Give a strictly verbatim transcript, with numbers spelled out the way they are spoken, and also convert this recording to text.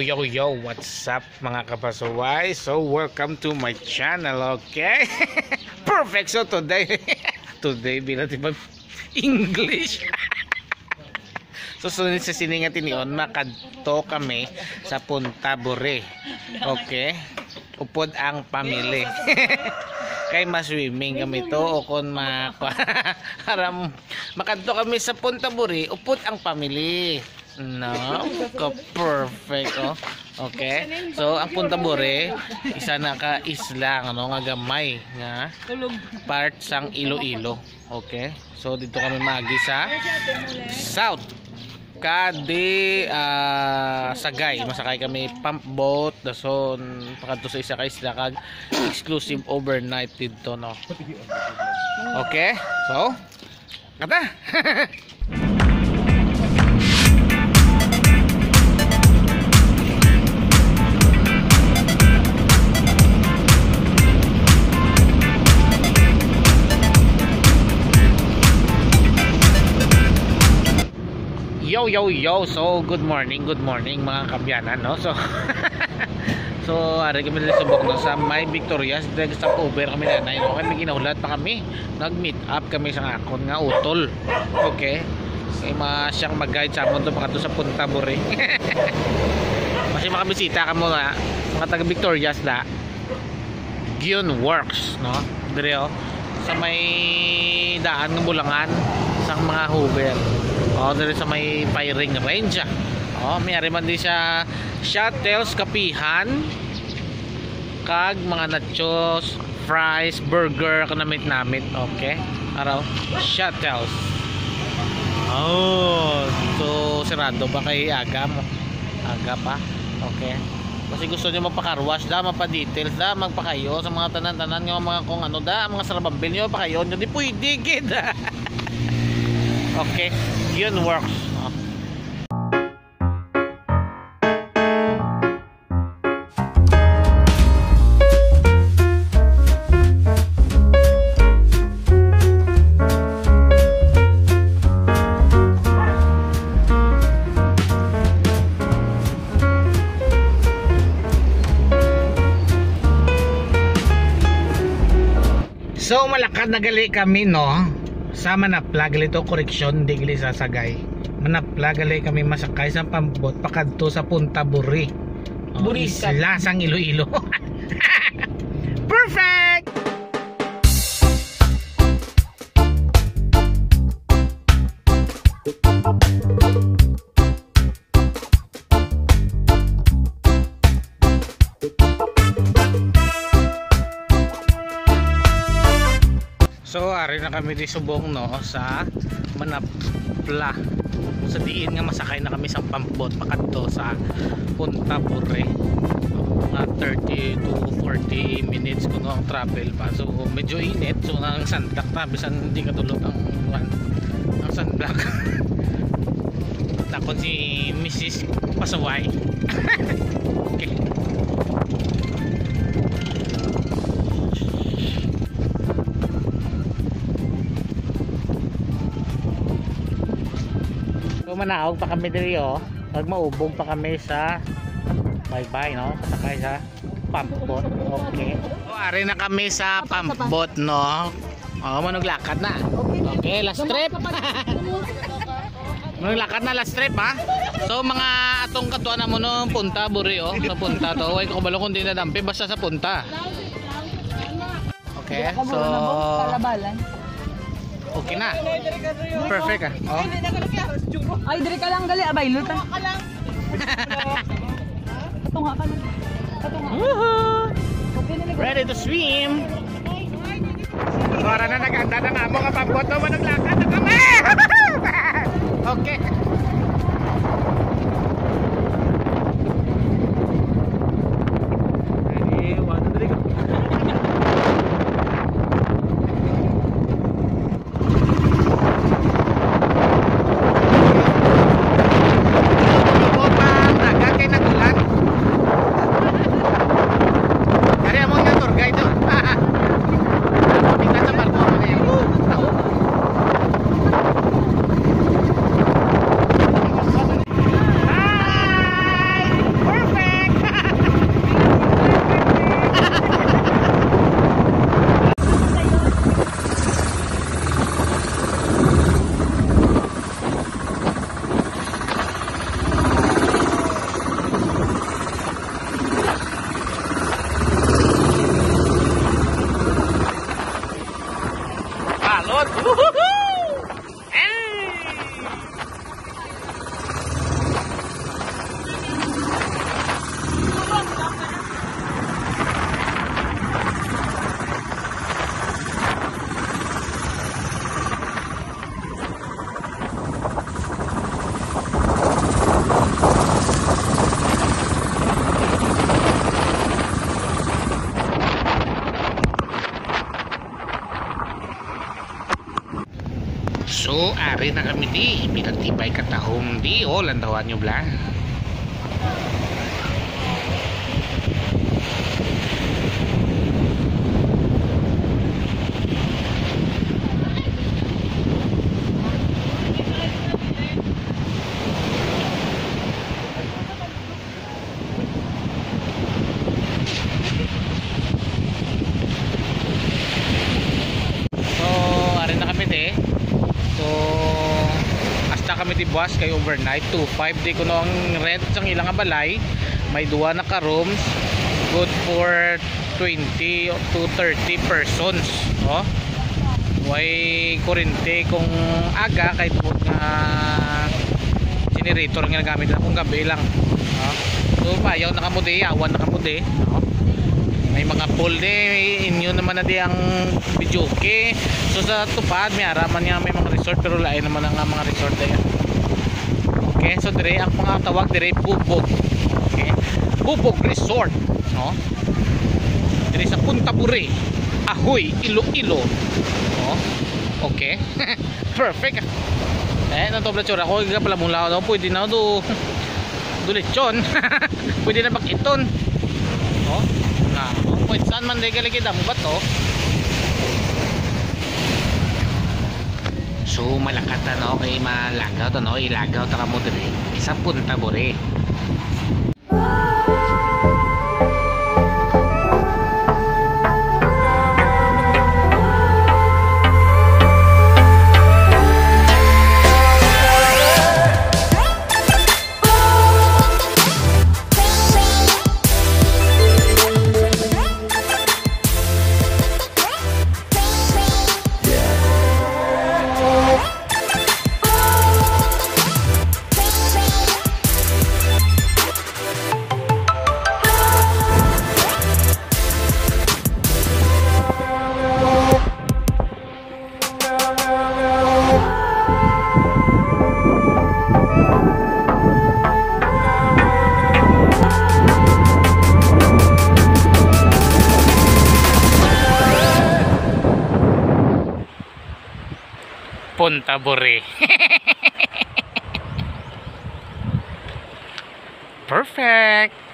Yo, yo, what's up, mga kapasuway? So, welcome to my channel, okay? Perfect. So, today, today, bila di ba English? So, sunod sa sining nga tinion, makadto kami sa Punta Buri. Okay? Upod ang family. Kay ma-swimming kami to, o kung ma-, aram, makadto kami sa Punta Buri, upod ang family. No, ka-perfect, oh. Okay. So, ang Punta Buri, isa na ka isla, ano, nga gamay nga part sang Iloilo. Okay. So, dito kami magi sa South. Kadi, ah, Sagay. Masakay kami pump boat, dason pakadto sa isa ka isla kag exclusive overnight dito, no. Okay. So, Kata. Yo, yo, yo. So, good morning, good morning, mga kabyanan, no? So, so, ari kami diri subok, no, sa may Victorias, diri sa cover kami nanay, no? Kami ginahulat pa kami. Nag-meet up kami sa akon nga utol. Okay. Kay ma-, siyang mag-guide sa amon to pakadto sa Punta Buri. Kasi makabisita kamo na, mga taga Victorias na. Gyun Works, no? Dire, oh. Sa may daan ng Bulangan, sa mga hover. Oh, dire sa may firing range, ah. Oh, may ari man di siya shuttles, kapihan, kag mga nachos, fries, burger, kanamit-namit. Okay. Araw, shuttles. Oh, so sirado pa kay aga mo. Aga pa. Okay. Kasi gusto niyo magpa-car wash da, magpa-details da, magpakayo sa mga tanan-tanan nga mga kung ano da, mga sarabambil niyo, pakayo niyo, di pwede gid. Okay, Gyun Works. Oh. So, malakad na gali kami, no? Sa Manapla, gali to, koreksyon, di gali sa Sagay. Manapla, gali kami masakay sa pambot pakadto sa Punta Buri. Oh, Buri, isla sang Iloilo. Perfect! So, ari na kami di subong, no, sa Manapla. Sa diin nga masakay na kami sa pambot pakadto sa Punta Buri. Mga thirty to forty minutes kuno ang travel pa. So, medyo init. So, ang sunblock ta, bisan hindi katulog ang, ang sunblock. Takon si Missus Pasaway. Okay. So, manaog pa kami diri, oh. Pag maubog pa kami sa baybay, no? Sakay sa pambot. Okay. So, ari na kami sa pambot, no? Oh, manuglakad na. Okay, last trip. Manuglakad na, last trip, ha? So, mga atong katuan na mo, no, Punta Buri, oh. Sa Punta to. Way ko kabalo kung di na dampi, basta sa Punta. Okay, so, okay na. Perfect, ah. Oh. Ay, diri ka lang gali, abay, luta. Patunga ka na. Patunga. Woohoo! Okay na, ready to swim. Para na nag-anda na nga mo nga pambot, no? Manuglakad na kami! Okay. Ready, one, two, three, go. Tubo pa ang dagat kay nag-ulan. Kaya mo nga tour guide, oh. Tingnan sa barko, ano na yan? O, ari na kami di. Pinagtibay katahom di. O, landawan nyo bala. So, ari na kami di. So, hasta kami di buwas kay overnight, two five di kuno ang rent sang ila nga balay. May duha na ka rooms, good for twenty to thirty persons. O, may kurente kung aga kay tungod nga generator nga nagamit na kung gabi lang. O, so, bayaw na kamo di, yawan na kamo di. O, may mga pool di, inyo naman na di ang videoke. So, sa tupad, may ara man nga may mga resort, pero lain naman ang mga resort na yan. Okay, so dire ang mga tawag dire, Bubog. Okay, Bubog Resort, no? Dire sa Punta Buri, Ahoy, Iloilo. No? Okay. Perfect. Eh, natubla tsura ko, ikaw pala mula, no? Pwede na do, do lechon. Pwede na bakiton. No? Na, no? Pwede saan man, dahil galigid ang bato. So, malakat, ano, kay malagaw to, no? Ilagaw ta kamo diri sa Punta Buri. Punta Buri. Perfect.